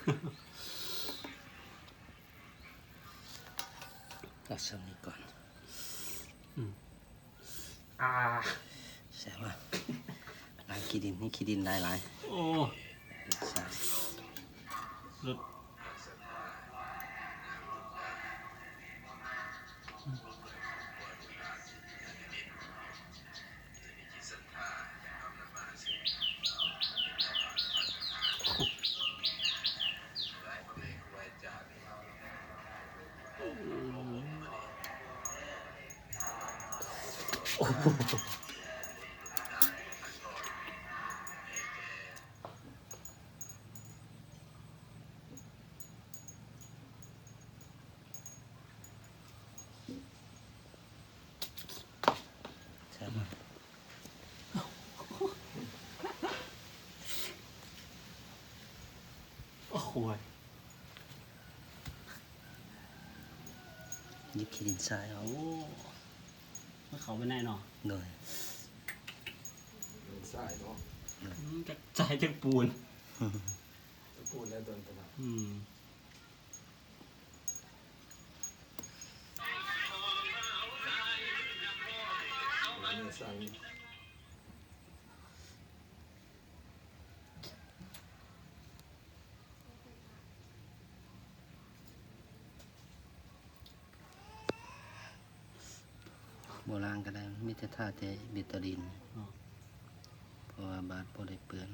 ກໍສ່ຳນີ້ກ່ອນ. ອືມ ອ່າ ແຊບວ່າ ລ້າງຂີ້ດິນ ນີ້ຂີ້ດິນຫຼາຍໆ. ໂອ້ ແຊບ ເລີດ. ແຊບບໍ່? ໂອ້ຍ ຫຍິບຂີ້ດິນຊາຍເອົາ. ໂອ້ ມັນເຂົ້າໄປໃນເນາະ. ໂດຍ ດິນຊາຍເນາະ. ອືມ ຈັກຊາຍຈັກປູນ. ປູນແລ້ວຕົວນັ້ນ. ອືມ. ບໍ່ລ້າງກໍໄດ້ ມີແຕ່ ທາແຕ່ເບຕາດິນ ເນາະ ເພາະວ່າບາດບໍ່ໄດ້ເປື້ອນ.